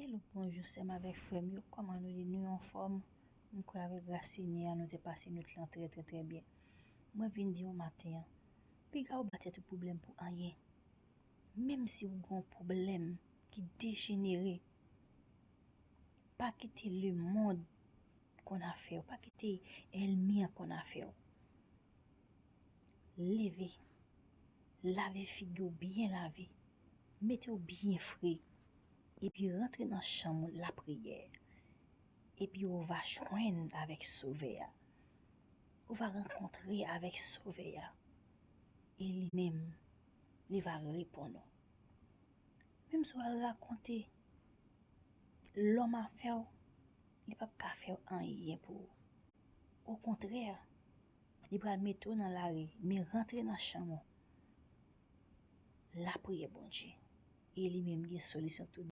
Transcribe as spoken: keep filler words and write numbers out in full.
Hello, bonjou sè m avèk frè m yo. Kòman nou ye? Nou anfòm? M kwè avèk gras Senyè a, nou te pase nwit lan trè, trè, trè byen. Mwen vin di w maten an, piga w ba tèt ou pwoblèm pou anyen. Menm si w gen yon pwoblèm ki dejenere, pa kite lemonn konn afè w, pa kite ènmi an konn afè w. Leve, lave figi w byen lave, mete w byen fre, epi rantre nan chanm ou lapriyè. Epi ou va jwenn avèk Sovè a. Ou va rankontre avèk Sovè a. E li menm, li va reponn ou. Menm si w al rakonte lòm afè w, li p ap ka fè anyen pou ou. Okontrè, li pral mete w nan lari, men rantre nan chanm ou. Lapriyè Bondye. E li menm gen solisyon tout